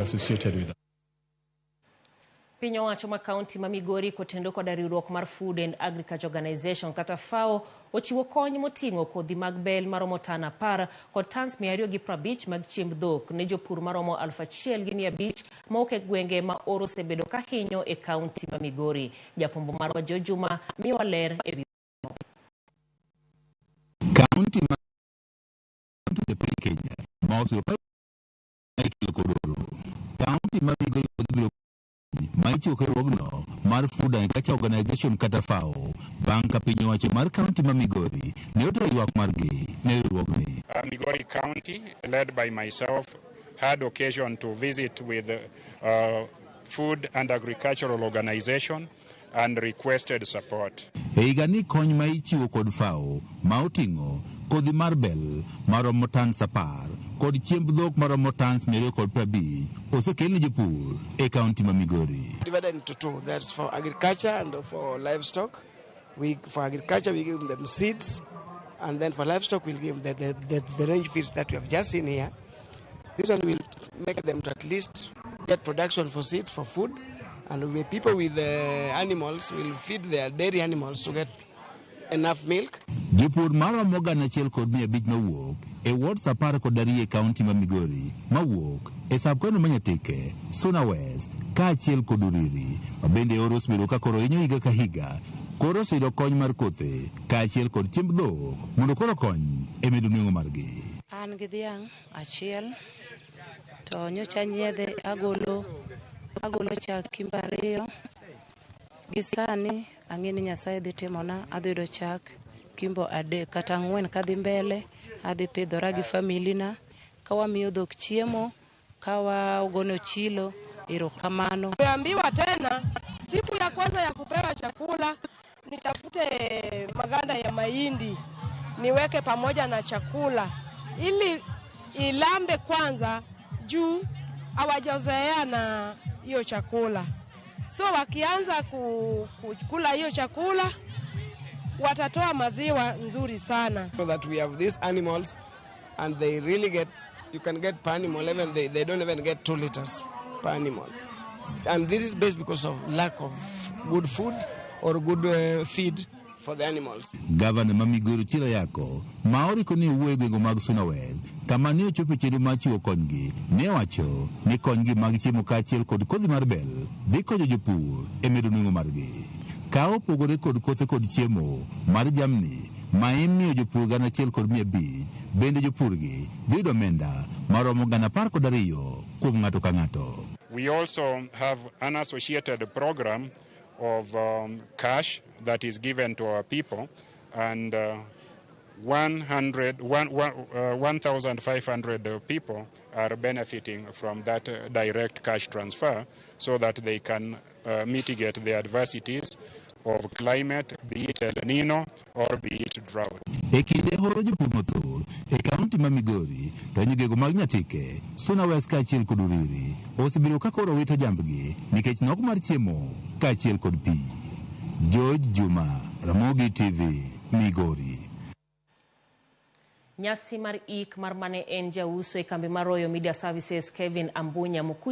Associated with that. Piny owacho ma kaunti ma Migori kotendo koda riwruok mar Food and Agriculture Organization kata FAO ochiwo kony moting'o kodhi mag bel maromo tan 10 kod tans 250 mag chiemb dhok ne jopur maromo 1,500 mawuok e gwenge ma oro osebedo ka hinyo e kaunti ma Migori. Jafwambo marwa Joe Juma miyowa ler e wi Kaunti ma e piny Kenya ma osebedo ka ikelo kod oro. Kaunti ma Migori biro ma ichiwo kod riwruogno mar Food and Agriculture Organization kata FAO bang' ka piny owacho mar kaunti ma Migori ne otero ywak margi ne riwruogni. Migori County, led by myself, had occasion to visit with Food and Agricultural Organization and requested support. E higani kony ma ichiwo kod FAO ma oting'o kodhi mar bel maromo tans 10 kod chiemb dhok maromo tans 250 osekel ne jopur e kaunti ma Migori. Divided into two. That's for agriculture and for livestock. For agriculture, we give them seeds, and then for livestock, we'll give them the range feeds that we have just seen here. This one will make them to at least get production for seeds, for food, and we people with the animals will feed their dairy animals to get enough milk. Jopur maromo 1,500 mawuok e wards 12 e kaunti ma Migori mawuok e sub-county ma Nyatike, Suna West kaachiel kod Uriri ma bende oro osebedo ka koro hinyo higa ka higa koro oseyudo kony mar kothe kaachiel kod chiemb dhok mondo koro kony e medo nweng'o margi. An gi dhiang' achiel to nyocha anyiedhe agolo chak kimbo 2. Gi sani ang'e ni Nyasaye dhi timona, adhi yudo chak kimbo 3 kata 4 kadhi mbele, adhi pidhora gi family na. Ka wamiyo dhok chiemo, ka wagono chilo, erokamano. Tumeambiwa tena siku ya kwanza ya kupewa chakula nitafute maganda ya mahindi niweke pamoja na chakula ili ilambe kwanza, juu hawajazoea na hiyo chakula. So wakianza kula hiyo chakula watatoa maziwa nzuri sana. So that we have these animals and they really get, you can get per animal, even they don't even get 2 liters per animal. And this is based because of lack of good food or good feed for the animals. Gavana ma Migori Ochilo Ayacko ma oriko ni owuoyo e gwenge mag Suna West kama ne ochopo e chenro mar chiwo konygi ne owacho ni konygi mag chiemo kaachiel kod kodhi mar bel dhi konyo jopur e medo nweng'o margi. Ka opogore kod kothe kod chiemo mar jamni ma imiyo jopur 1,500, bende jopurgi dhi yudo omenda maromo 12,000 kuom ng'ato ka ng'ato. We also have an associated program of cash that is given to our people, and 1,500 people are benefiting from that direct cash transfer so that they can mitigate the adversities of climate, be it El Nino or be it drought. E kinde horo jopur mathoth e kaunti ma Migori to gwenge mag Nyatike, Suna West kaachiel kod Uriri osebedo ka koro wito jambgi nikech nok mar chiemo kaachiel kod pi. George Juma, Ramogi TV, Migori. Nyasi mar ik mar mane en jauso e kambi mar Royal Media Services Kevin Ambunya Mukuch